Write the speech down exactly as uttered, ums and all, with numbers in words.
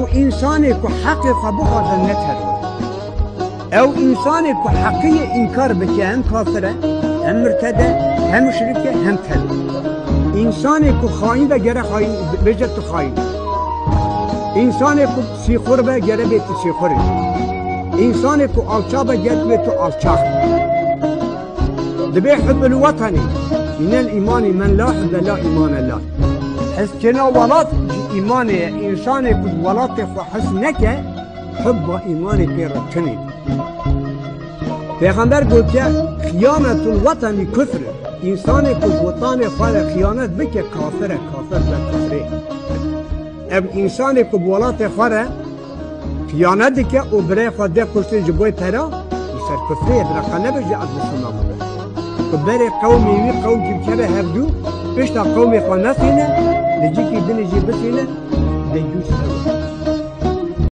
Û însanê ku heqê xwe bixwaze ne teror e. Ew însanê ku heqiyê înkar bike hem kafir e, hem mirted e, hem muşrik e, hem teror e. Însanê ku xayîn be gere xayîn bêje tu xayîn î. Însanê ku sîxur be gere bê tu sîxur î. Însanê ku alçaq be gere bê tu alçaq î. Dibê hubbul wetenî minel îmanî, men la hubbe la îmane leh. Hezkirina welat ji îmanê ye. Însanê ku ji welatê xwe hez neke, hubba îmanê pê re tune. Pêxember gotiye, xiyanetul wetenî kufr e. Însanê ku ji wetanê xwe re xiyanet bike, kafir e, kafir be kufrê. Ev însanê ku bi welatê xwe re xiyanet dike û birê xwe dê kuştê ji bo pera, li ser kufrê ye, bira qe nebe jî ez misilman bibim. Ku berê qewmê wî qewmkî bikeve hevdû, pişta qewmê xwe nesîne, li cîkî dinê jî bisîne, deyûs ew e.